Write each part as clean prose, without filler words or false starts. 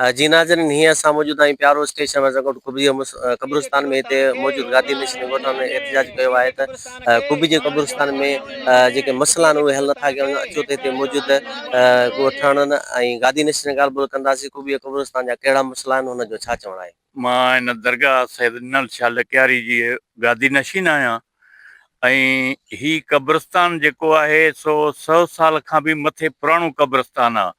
جي ناظرين هينئر اسان موجود آهيون پيارو اسٽيشن وٽ ڳوٺ قبي قبرستان ۾ هتي موجود گادي نشين ڳوٺاڻن احتجاج ڪيو آهي ته قبي جي قبرستان ۾ جيڪي مسئلا آهن اهي حل نٿا ڪيا وڃن اچو ته هتي موجود ڳوٺاڻن ۽ گادي نشين ڳالهه ٻولهه ڪنداسين قبي قبرستان جا ڪهڙا مسئلا آهن هن جو ڇا چوڻ آهي. مان هن درگاهه سيد ڏنل شاهه لڪياري جي گادي نشين آهيان ۽ هي قبرستان جيڪو آهي سو سئو سال کان به مٿي پراڻو قبرستان آ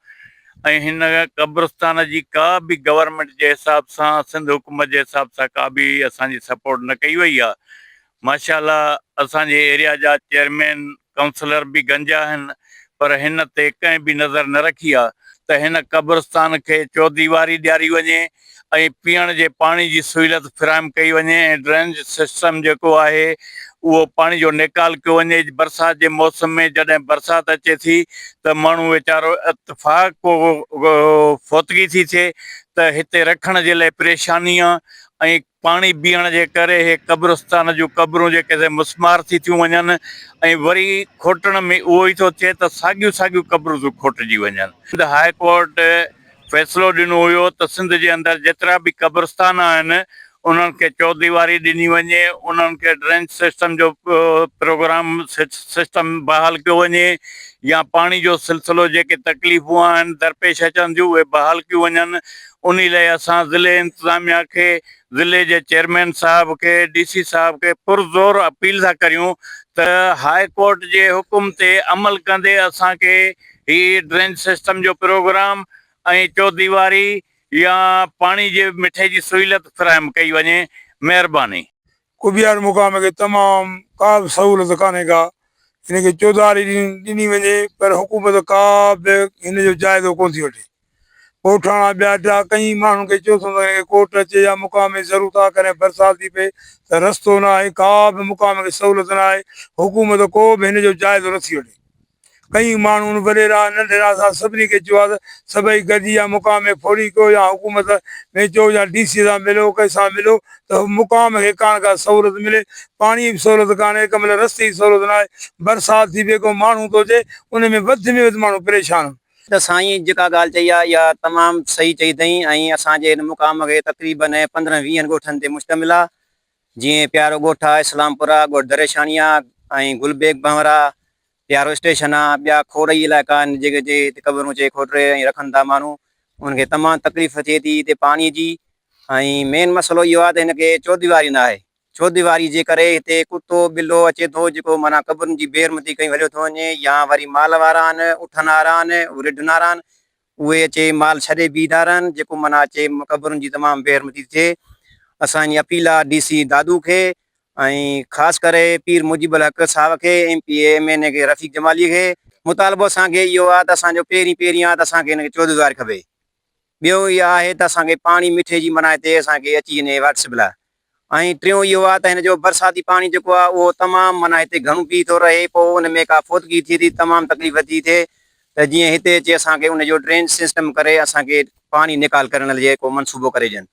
۽ هن قبرستان جي ڪا به گورنمينٽ جي حساب سان سنڌ حڪومت جي حساب سان ڪا به اسان جي سپورٽ نه ڪئي وئي آ ماشاء الله اسان جي ايريا جا چيئرمين ڪائونسلر به گنج آهن پر هن تي ڪنهن به نظر نه رکي آ ته هن قبرستان کي چوديواري ڏياري وڃي ۽ پيئڻ جي پاڻي جي سهولت فراهم ڪئي وڃي ۽ ڊرينج سسٽم جيڪو آهي اهو پاڻي جو نيڪال ڪيو وڃي برسات جي موسم ۾ جڏهن برسات اچي ٿي ته ماڻهو ويچارو اتفاق ڪو فوتگي ٿي ٿئي ته هتي رکڻ جي لاء پريشاني آ ۽ پاڻي بيهڻ جي ڪري هي قبرستان جون قبرون جيڪي سي مسمار ٿي ٿيون وڃن ۽ وري کوٽڻ ۾ اهو ئي ٿو ٿئي ته ساڳيون ساڳيون قبرون ٿيون کوٽجي وڃن. سنڌ هاء ڪورٽ فيصلو ڏنو هيو ته سنڌ جي اندر جيترا به قبرستان آهن انهن کي چوديواري ڏني وڃي، انهن کي ڊرينج سسٽم جو پروگرام سسٽم بحال ڪيو وڃي يا پاڻي جو سلسلو جيڪي تڪليفون آهن درپيش اچن ٿيون اهي بحال ڪيون وڃن انهي لاء اسان ضلعي انتظاميا کي، ضلعي جي چيئرمين صاحب کي، ڊي سي صاحب کي پرزور اپيل ٿا ڪريون ته هاء ڪورٽ جي حڪم تي عمل ڪندي اسان کي هي ڊرينج سسٽم جو پروگرام ۽ چوديواري يا پاڻي جي مٺي جي سهولت فراهم ڪئي وڃي. مهرباني. ڪوبيار مقام کي تمام ڪا به سهولت ڪانهي ڪا هن کي چوڌاري ڏني وڃي پر حڪومت ڪا به هن جو جائزو ڪونه ٿي وٺي. ڳوٺاڻا ٻيا ٽيا ڪئين ماڻهن کي چيو اٿم ته هن کي ڪوٽ اچي يا مقام ۾ ضرورت آ ڪڏهن برسات ٿي پئي ته رستو نه آهي ڪا به مقام کي سهولت نه آهي حڪومت ڪو به هن جو جائزو نه ٿي وٺي. ڪئين ماڻهن وڏيرا ننڍڙا اسان سڀني کي چيو آهي ته سڀئي گڏجي يا مقام ۾ ڦوڙي ڪيو يا حڪومت ۾ چئو يا ڊي سي سان ملو ڪنهن سان ملو ته مقام کي ڪانه ڪا سهولت ملي پاڻي جي به سهولت ڪانهي ڪنهن مهل رستي جي سهولت ناهي برسات ٿي پئي ڪو ماڻهو ٿو اچي ان ۾ وڌ ۾ وڌ ماڻهو پريشان آهن. ته سائين جيڪا ڳالهه چئي آهي اها تمام صحيح چئي اٿئين ۽ اسان جي هن مقام کي تقريبن پندرهن ويهن ڳوٺن تي مشتمل آهي جيئن پيارو ڳوٺ آ، اسلام پور آ، ڳوٺ دريشاڻي آ ۽ گل بيگ ڀنور آ، پيارو اسٽيشن آ، ٻيا کوڙ ئي علائقا آهن جيڪي جي هتي قبرون چئي کوٽري ۽ رکن ٿا ماڻهو انهن کي تمام تڪليف ٿئي ٿي هتي پاڻي جي ۽ مين مسئلو اهو آ ته هن کي چوديواري نه آهي چوديواري جي ڪري هتي ڪتو ٻلو اچي ٿو جيڪو معنيٰ قبرن جي بي حرمتي ڪئي هليو ٿو وڃي يا وري مال وارا آهن اٺن وارا آهن رڍن وارا آهن اهي اچي مال ڇڏي بيهي ٿا رهن جيڪو معنيٰ اچي قبرن جي تمام بي حرمتي ٿي ٿئي اسان جي اپيل آ ڊي سي دادو کي ۽ خاص ڪري پير مجيب الحق صاحب کي M P A M N A کي رفيق جمالي کي مطالبو اسان کي اهو آ ته اسان جو پهرين پهرين آ ته اسان کي هن کي چوديوار کپي ٻيو اهو آهي ته اسان کي پاڻي مٺي جي معنيٰ هتي اسان کي اچي وڃي واٽر سپلاء ۽ ٽيون اهو آهي ته هن جو برساتي پاڻي جيڪو آهي اهو تمام معنيٰ هتي گهڻو بيهي ٿو رهي پوء ان ۾ ڪا فوتگي ٿئي ٿي تمام تڪليف ٿي ٿئي ته جيئن هتي اچي اسان کي ان جو ڊرين سسٽم ڪري اسان کي پاڻي نيڪال ڪرڻ جي ڪو منصوبو ڪري ڏين.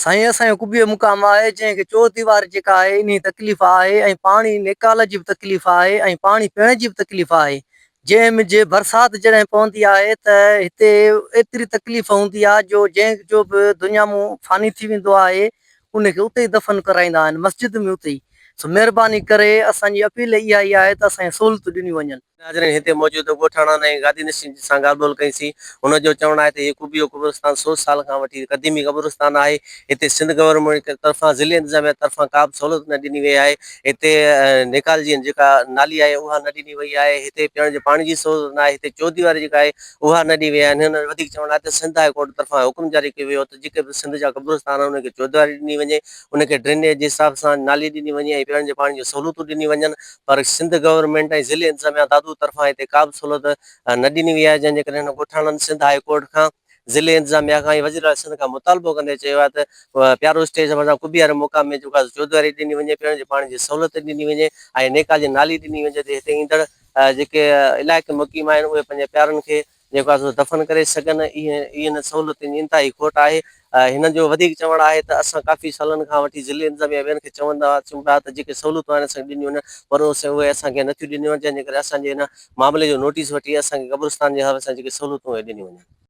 سائين اسان جو قبيء مقام آهي جنهن کي چور ديوار جيڪا آهي انهي تڪليف آهي ۽ پاڻي نيڪال جي به تڪليف آهي ۽ پاڻي پيئڻ جي به تڪليف آهي جنهن ۾ جي برسات جڏهن پوندي آهي ته هتي ايتري تڪليف هوندي آهي جو جنهن جو به دنيا مون فاني ٿي ويندو آهي ان کي اتي ئي دفن ڪرائيندا آهن مسجد ۾ اتي ئي سو مهرباني ڪري اسان جي اپيل اها ئي آهي ته اسان کي سهولتون ڏنيون وڃن. ناظرين هتي موجود ڳوٺاڻن ۽ گادي نشين سان ڳالهه ٻولهه ڪئي سين هن جو چوڻ آهي ته هي قبيو قبرستان سو سال کان وٺي قديمي قبرستان آهي هتي سنڌ گورنمينٽ طرفان ضلعي انتظاميا طرفان ڪا به سهولت نه ڏني وئي آهي هتي نيڪال جي جيڪا نالي آهي اها نه ڏني وئي آهي هتي پيئڻ جي پاڻي جي سهولت نه آهي هتي چوديواري جيڪا آهي اها نه ڏني وئي آهي هنن وڌيڪ چوڻ آهي ته سنڌ هاء ڪورٽ طرفان حڪم جاري ڪيو ويو ته جيڪي به سنڌ جا قبرستان آهن انهن کي چوديواري ڏني وڃي ان کي ڊرينيج جي حساب سان نالي ڏني وڃي ۽ پيئڻ جي پاڻي جون سهولتون ڏنيون وڃن پر سنڌ گورنمينٽ ۽ ضلعي انتظاميا دادو طرفان هتي ڪا به سهولت نه ڏني وئي آهي جنهن جي ڪري هن ڳوٺاڻن سنڌ هاء ڪورٽ کان ضلعي انتظاميا کان ۽ وزيراعليٰ سنڌ کان مطالبو ڪندي چيو آهي ته پيارو اسٽيج ڀرسان قبي واري مقام ۾ جيڪو آهي چوديواري ڏني وڃي پيئڻ جي پاڻي جي سهولت ڏني وڃي ۽ نيڪال جي نالي ڏني وڃي ته هتي ايندڙ جيڪي علائقي مقيم آهن اهي پنهنجي پيارن کي جيڪو آهي سو دفن ڪري سگهن اهي انهن سهولتن جي انتهائي کوٽ آهي هنن جو وڌيڪ چوڻ آهي ته اسان ڪافي سالن کان وٺي ضلعي انتظاميا ٻين کي چوندا اچون پيا ته جيڪي سهولتون آهن اسان کي ڏنيون وڃن پر اهي اسان کي نٿيون ڏنيون وڃن جنهن جي ڪري اسان جي هن معاملي جو نوٽيس وٺي اسان کي قبرستان جي حوالي سان جيڪي سهولتون اهي ڏنيون وڃن.